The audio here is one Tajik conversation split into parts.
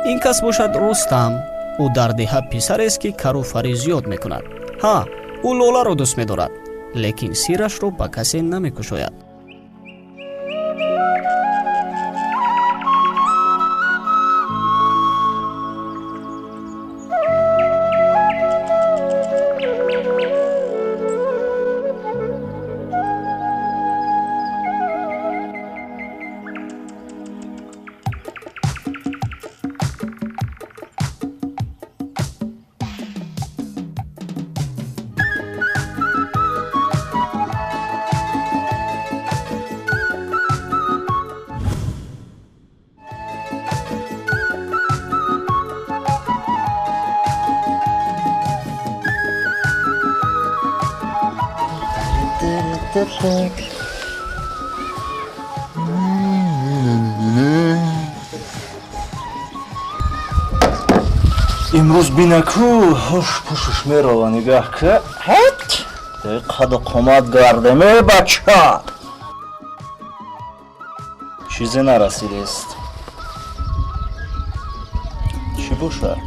Ин кас бошад Рустам. Ӯ дар деҳа писарест, ки кару фарӣ зиёд мекунад. Ҳа, ӯ Лоларо дӯст медорад, лекин сирашро ба касе намекушояд. Имрӯз бинаку, ҳуш пушуш мерава. Нигаҳ ка, ҳет қаду қомат гардем. Э, бача, чизе нарасидест, чӣ бошад?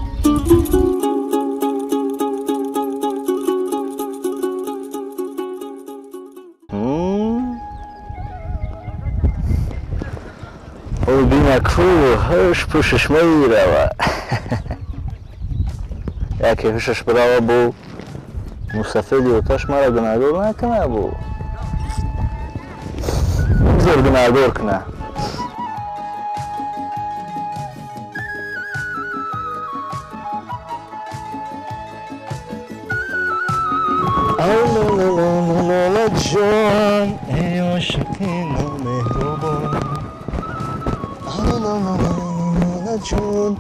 Ӯ бинаку, ҳуш пушуш мерава. Яке ҳушаш бирава, бу мусафеди оташ мара гунаҳгор накуна, бу бигзор гунаҳгор куна. Ҷон, эй ошиқи номеҳрубон, ҷон,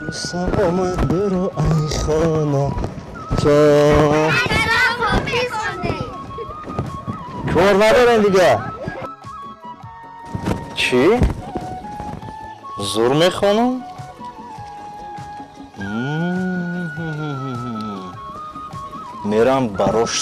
рӯсам омад, биро ай хона то кор надорем дига. Чӣ зур мехонам, мерам барош.